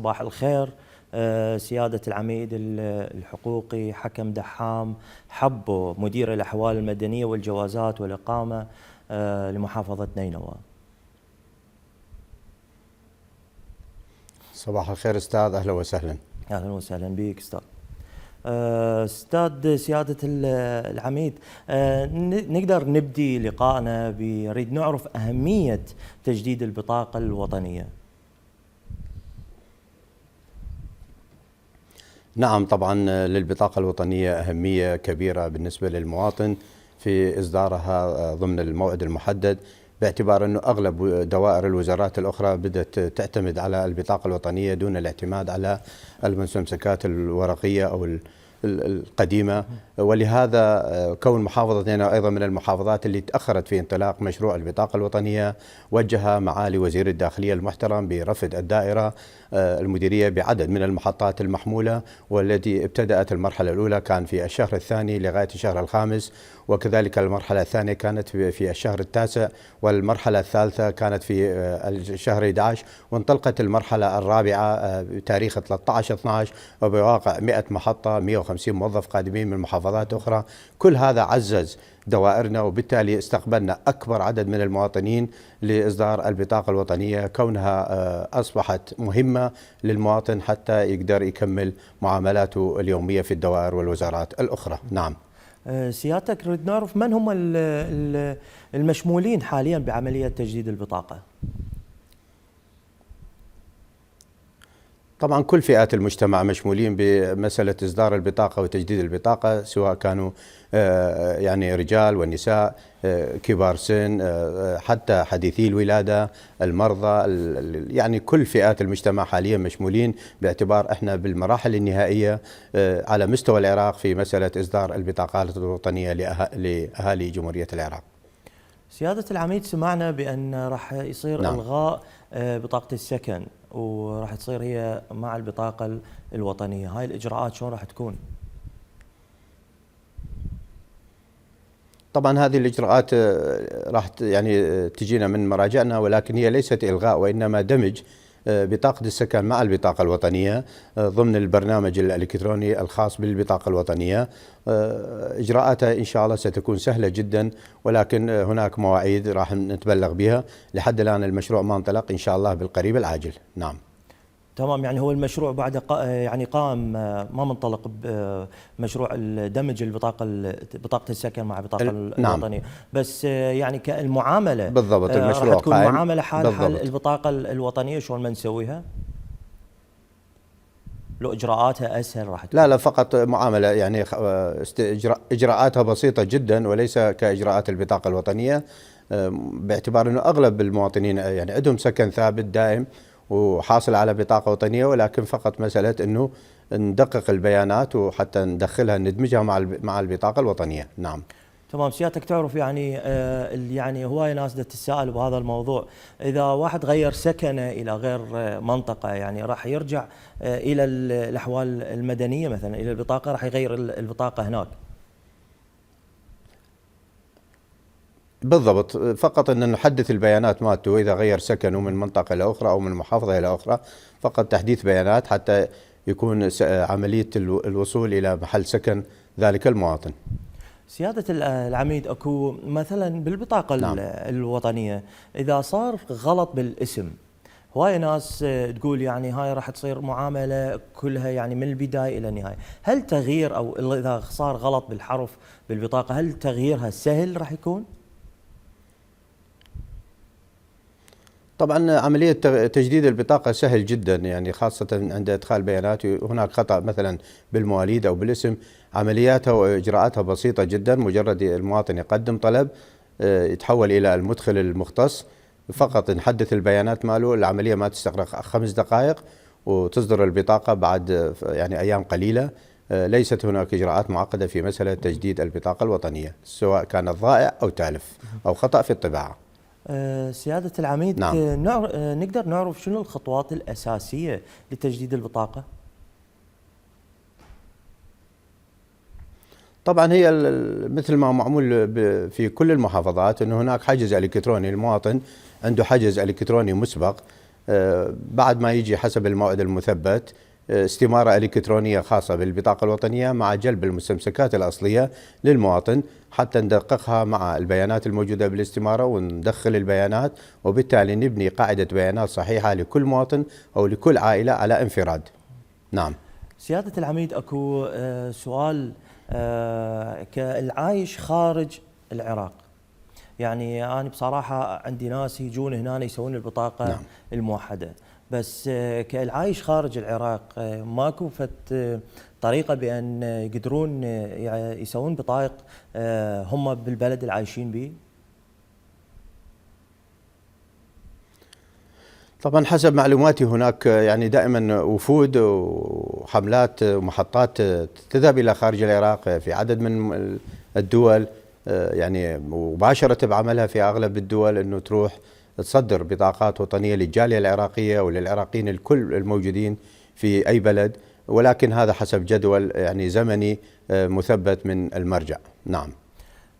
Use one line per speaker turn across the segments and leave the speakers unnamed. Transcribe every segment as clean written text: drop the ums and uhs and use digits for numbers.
صباح الخير. سيادة العميد الحقوقي حكم دحام حبو مدير الأحوال المدنية والجوازات والإقامة لمحافظة نينوى.
صباح الخير أستاذ، أهلا وسهلا.
أهلا وسهلا بك أستاذ. أستاذ سيادة العميد، نقدر نبدي لقائنا بريد نعرف أهمية تجديد البطاقة الوطنية.
نعم، طبعا للبطاقة الوطنية أهمية كبيرة بالنسبة للمواطن في إصدارها ضمن الموعد المحدد، باعتبار أنه أغلب دوائر الوزارات الأخرى بدأت تعتمد على البطاقة الوطنية دون الاعتماد على المستمسكات الورقية أو القديمة. ولهذا كون محافظة نينوى أيضا من المحافظات اللي تأخرت في انطلاق مشروع البطاقة الوطنية، وجه معالي وزير الداخلية المحترم برفد الدائرة المديرية بعدد من المحطات المحمولة، والتي ابتدأت المرحلة الأولى كان في الشهر الثاني لغاية الشهر الخامس، وكذلك المرحلة الثانية كانت في الشهر التاسع، والمرحلة الثالثة كانت في الشهر 11، وانطلقت المرحلة الرابعة بتاريخ 13/12 وبواقع 100 محطة 150 موظف قادمين من محافظات أخرى. كل هذا عزز دوائرنا، وبالتالي استقبلنا أكبر عدد من المواطنين لإصدار البطاقة الوطنية، كونها أصبحت مهمة للمواطن حتى يقدر يكمل معاملاته اليومية في الدوائر والوزارات الأخرى. نعم.
سيادتك نريد نعرف من هم المشمولين حاليا بعملية تجديد البطاقة؟
طبعا كل فئات المجتمع مشمولين بمسألة إصدار البطاقة وتجديد البطاقة، سواء كانوا يعني رجال ونساء، كبار سن، حتى حديثي الولادة، المرضى، يعني كل فئات المجتمع حاليا مشمولين، باعتبار احنا بالمراحل النهائية على مستوى العراق في مسألة إصدار البطاقات الوطنية لأهالي جمهورية العراق.
سيادة العميد، سمعنا بأن راح يصير
نعم.
إلغاء بطاقة السكن، وراح تصير هي مع البطاقة الوطنية. هاي الإجراءات شلون راح تكون؟
طبعا هذه الإجراءات راح يعني تجينا من مراجعنا، ولكن هي ليست إلغاء، وإنما دمج بطاقة السكن مع البطاقة الوطنية ضمن البرنامج الإلكتروني الخاص بالبطاقة الوطنية. إجراءاتها إن شاء الله ستكون سهلة جدا، ولكن هناك مواعيد راح نتبلغ بها. لحد الآن المشروع ما انطلق، إن شاء الله بالقريب العاجل. نعم.
تمام، يعني هو المشروع بعد يعني قام ما منطلق بمشروع دمج بطاقة السكن مع البطاقة
نعم.
الوطنية، بس يعني كالمعاملة
بالضبط المشروع
راح تكون
قائم.
معاملة حال البطاقة الوطنية. شلون ما نسويها؟ لو إجراءاتها أسهل راح تكون؟
لا فقط معاملة، يعني إجراءاتها بسيطة جدا وليس كإجراءات البطاقة الوطنية، باعتبار أنه أغلب المواطنين يعني عندهم سكن ثابت دائم وحاصل على بطاقة وطنية، ولكن فقط مسألة أنه ندقق البيانات وحتى ندخلها ندمجها مع البطاقة الوطنية. نعم.
تمام. سيادتك تعرف يعني هواي ناس تتساءل بهذا الموضوع، إذا واحد غير سكنه إلى غير منطقة، يعني راح يرجع إلى الأحوال المدنية مثلا، إلى البطاقة، راح يغير البطاقة هناك؟
بالضبط، فقط أن نحدث البيانات مالته إذا غير سكنه من منطقة إلى أخرى أو من محافظة إلى أخرى، فقط تحديث بيانات حتى يكون عملية الوصول إلى محل سكن ذلك المواطن.
سيادة العميد، اكو مثلا بالبطاقة
نعم.
الوطنية إذا صار غلط بالاسم، هواي ناس تقول يعني هاي راح تصير معاملة كلها يعني من البداية إلى النهاية. هل تغيير أو إذا صار غلط بالحرف بالبطاقة، هل تغييرها سهل راح يكون؟
طبعا عملية تجديد البطاقة سهل جدا، يعني خاصة عند إدخال بيانات. هناك خطأ مثلا بالمواليد أو بالاسم، عملياتها وإجراءاتها بسيطة جدا. مجرد المواطن يقدم طلب يتحول إلى المدخل المختص، فقط نحدث البيانات ماله، العملية ما تستغرق 5 دقائق وتصدر البطاقة بعد يعني أيام قليلة. ليست هناك إجراءات معقدة في مسألة تجديد البطاقة الوطنية، سواء كانت ضائع أو تالف أو خطأ في الطباعة.
سيادة العميد،
نعم.
نقدر نعرف شنو الخطوات الأساسية لتجديد البطاقة؟
طبعا هي مثل ما معمول في كل المحافظات، أنه هناك حجز إلكتروني، المواطن عنده حجز إلكتروني مسبق بعد ما يجي حسب الموعد المثبت استمارة إلكترونية خاصة بالبطاقة الوطنية مع جلب المستمسكات الأصلية للمواطن حتى ندققها مع البيانات الموجودة بالاستمارة وندخل البيانات، وبالتالي نبني قاعدة بيانات صحيحة لكل مواطن أو لكل عائلة على انفراد. نعم.
سيادة العميد، أكو سؤال كالعايش خارج العراق. يعني أنا بصراحة عندي ناس يجون هنا يسوون البطاقة
نعم.
الموحدة، بس كالعايش خارج العراق ماكو فت طريقة بأن يقدرون يسوون بطايق هم بالبلد اللي عايشين به؟
طبعا حسب معلوماتي هناك يعني دائما وفود وحملات ومحطات تذهب إلى خارج العراق في عدد من الدول، يعني مباشرة بعملها في أغلب الدول أنه تروح تصدر بطاقات وطنية للجالية العراقية وللعراقيين الكل الموجودين في أي بلد، ولكن هذا حسب جدول يعني زمني مثبت من المرجع. نعم.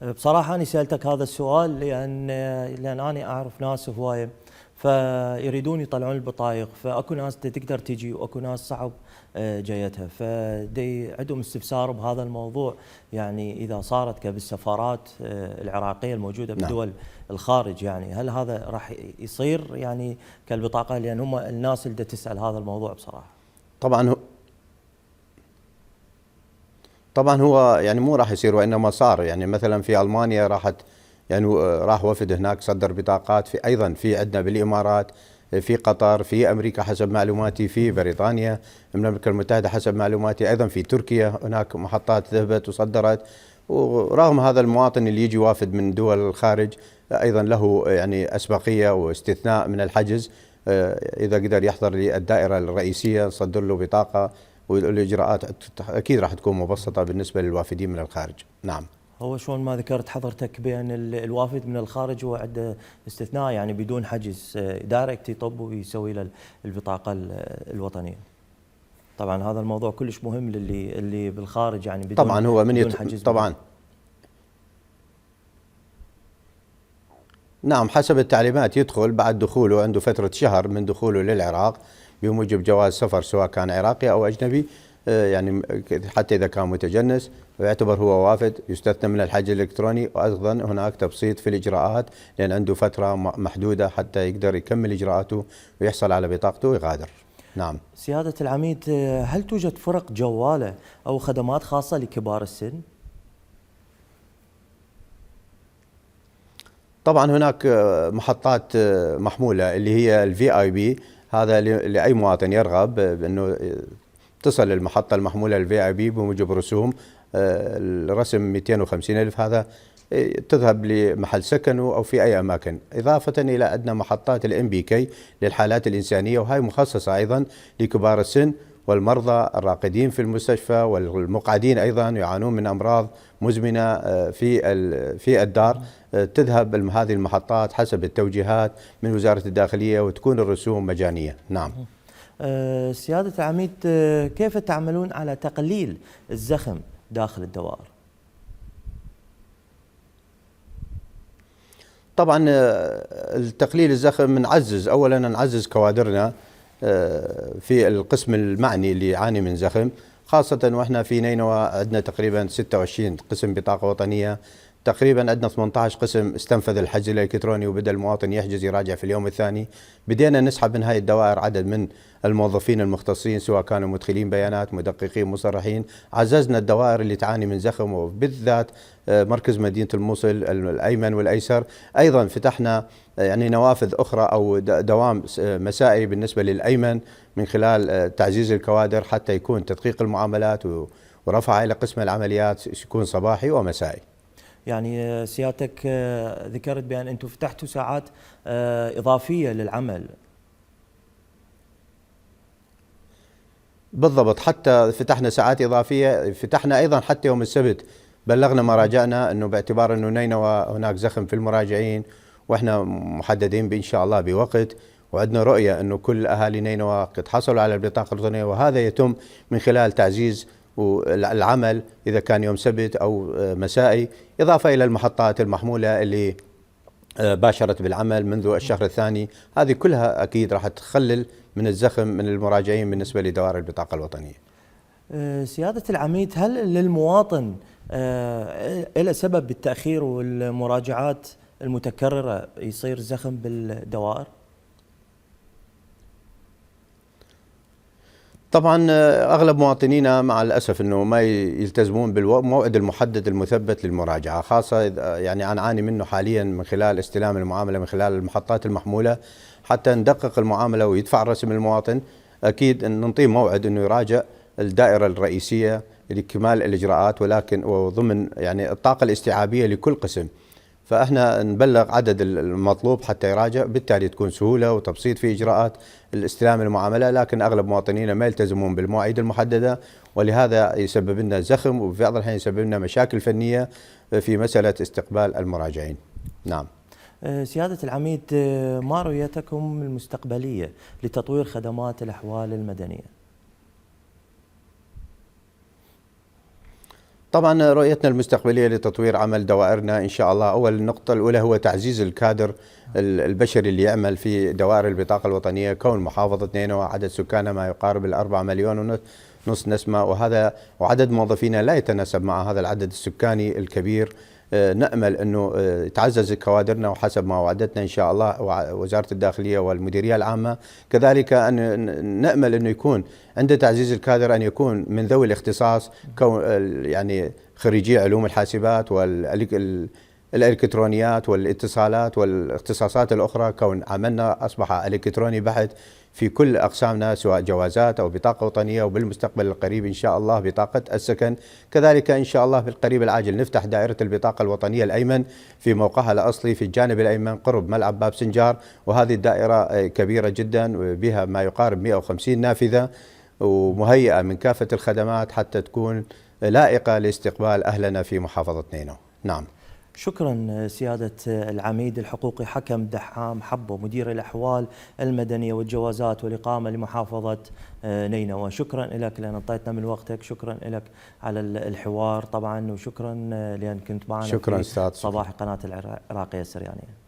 بصراحة أنا سألتك هذا السؤال لأن أنا أعرف ناس هواية فيريدون يطلعون البطايق، فاكو ناس تقدر تجي واكو ناس صعب جيتها، فدي عندهم استفسار بهذا الموضوع. يعني اذا صارت كبالسفارات العراقيه الموجوده بدول الخارج، يعني هل هذا راح يصير يعني كالبطاقه؟ لان هم الناس اللي تسال هذا الموضوع بصراحه.
طبعا هو يعني مو راح يصير، وانما صار. يعني مثلا في المانيا راح وفد هناك صدر بطاقات، في ايضا في عندنا بالامارات، في قطر، في امريكا حسب معلوماتي، في بريطانيا من المملكه المتحده حسب معلوماتي، ايضا في تركيا هناك محطات ذهبت وصدرت. ورغم هذا المواطن اللي يجي وافد من دول الخارج ايضا له يعني اسبقيه واستثناء من الحجز، اذا قدر يحضر للدائره الرئيسيه نصدر له بطاقه، والاجراءات اكيد راح تكون مبسطه بالنسبه للوافدين من الخارج. نعم.
هو شلون ما ذكرت حضرتك بأن الوافد من الخارج هو عنده استثناء، يعني بدون حجز دايركت يطب ويسوي له البطاقة الوطنية. طبعا هذا الموضوع كلش مهم اللي بالخارج، يعني بدون
طبعا هو
بدون حجز.
طبعا نعم، حسب التعليمات يدخل بعد دخوله، عنده فترة شهر من دخوله للعراق بموجب جواز سفر سواء كان عراقي أو أجنبي، يعني حتى إذا كان متجنس ويعتبر هو وافد يستثنى من الحجز الإلكتروني. وأيضا هناك تبسيط في الإجراءات لأن عنده فترة محدودة حتى يقدر يكمل إجراءاته ويحصل على بطاقته ويغادر. نعم.
سيادة العميد، هل توجد فرق جوالة أو خدمات خاصة لكبار السن؟
طبعا هناك محطات محمولة اللي هي الVIP، هذا لأي مواطن يرغب بأنه تصل المحطة المحمولة الVIP بموجب رسوم. الرسم 250,000، هذا تذهب لمحل سكنه أو في أي أماكن، إضافة إلى عندنا محطات MBK للحالات الإنسانية، وهي مخصصة أيضا لكبار السن والمرضى الراقدين في المستشفى والمقعدين أيضا يعانون من أمراض مزمنة في الدار. تذهب هذه المحطات حسب التوجيهات من وزارة الداخلية وتكون الرسوم مجانية. نعم.
سيادة العميد، كيف تعملون على تقليل الزخم داخل الدوائر؟
طبعا التقليل الزخم نعزز، أولا نعزز كوادرنا في القسم المعني اللي يعاني من زخم، خاصة وإحنا في نينوى عندنا تقريبا 26 قسم بطاقة وطنية، تقريبا عندنا 18 قسم استنفذ الحجز الإلكتروني وبدأ المواطن يحجز يراجع في اليوم الثاني. بدينا نسحب من هاي الدوائر عدد من الموظفين المختصين سواء كانوا مدخلين بيانات، مدققين، مصرحين. عززنا الدوائر اللي تعاني من زخم وبالذات مركز مدينة الموصل الأيمن والأيسر. أيضا فتحنا يعني نوافذ أخرى أو دوام مسائي بالنسبة للأيمن من خلال تعزيز الكوادر حتى يكون تدقيق المعاملات ورفعها إلى قسم العمليات يكون صباحي ومسائي.
يعني سيادتك ذكرت بأن أنتم فتحتوا ساعات إضافية للعمل.
بالضبط، حتى فتحنا ساعات إضافية، فتحنا أيضا حتى يوم السبت بلغنا مراجعنا أنه باعتبار أنه نينوى هناك زخم في المراجعين وإحنا محددين بإن شاء الله بوقت، وعندنا رؤية أنه كل أهالي نينوى قد حصلوا على البطاقة الوطنية، وهذا يتم من خلال تعزيز العمل إذا كان يوم سبت أو مسائي، إضافة إلى المحطات المحمولة اللي باشرت بالعمل منذ الشهر الثاني. هذه كلها أكيد راح تخلل من الزخم من المراجعين بالنسبة لدوائر البطاقة الوطنية.
سيادة العميد، هل للمواطن له سبب بالتأخير والمراجعات المتكررة يصير زخم بالدوائر؟
طبعا اغلب مواطنينا مع الاسف انه ما يلتزمون بالموعد المحدد المثبت للمراجعه، خاصه يعني انا اعاني منه حاليا من خلال استلام المعامله من خلال المحطات المحموله. حتى ندقق المعامله ويدفع الرسم المواطن، اكيد ان نعطيه موعد انه يراجع الدائره الرئيسيه لكمال الاجراءات، ولكن وضمن يعني الطاقه الاستيعابيه لكل قسم. فاحنا نبلغ عدد المطلوب حتى يراجع، بالتالي تكون سهوله وتبسيط في اجراءات الاستلام المعامله. لكن اغلب مواطنينا ما يلتزمون بالمواعيد المحدده، ولهذا يسبب لنا زخم، وفي بعض الاحيان يسبب لنا مشاكل فنيه في مساله استقبال المراجعين. نعم.
سيادة العميد، ما رؤيتكم المستقبلية لتطوير خدمات الأحوال المدنية؟
طبعا رؤيتنا المستقبليه لتطوير عمل دوائرنا ان شاء الله، اول النقطه الاولى هو تعزيز الكادر البشري اللي يعمل في دوائر البطاقه الوطنيه. كون محافظه نينوى عدد سكانها ما يقارب 4 مليون ونص نسمه، وعدد موظفينا لا يتناسب مع هذا العدد السكاني الكبير. نأمل أنه تعزز كوادرنا، وحسب ما وعدتنا إن شاء الله وزارة الداخلية والمديرية العامة. كذلك أن نأمل أنه يكون عند تعزيز الكادر أن يكون من ذوي الاختصاص، يعني خريجي علوم الحاسبات والإلكترونيات والاتصالات والاختصاصات الأخرى. كون عملنا أصبح إلكتروني بحت في كل أقسامنا، سواء جوازات أو بطاقة وطنية، وبالمستقبل القريب إن شاء الله بطاقة السكن. كذلك إن شاء الله في القريب العاجل نفتح دائرة البطاقة الوطنية الأيمن في موقعها الأصلي في الجانب الأيمن قرب ملعب باب سنجار، وهذه الدائرة كبيرة جدا بها ما يقارب 150 نافذة، ومهيئة من كافة الخدمات حتى تكون لائقة لاستقبال أهلنا في محافظة نينوى. نعم.
شكرا سيادة العميد الحقوقي حكم دحام حبو، مدير الأحوال المدنية والجوازات والإقامة لمحافظة نينوى. شكرا لك لأن أعطيتنا من وقتك، شكرا لك على الحوار طبعا، وشكرا لأن كنت معنا
شكرا
في
أستاذ.
صباح قناة العراقية السريانية.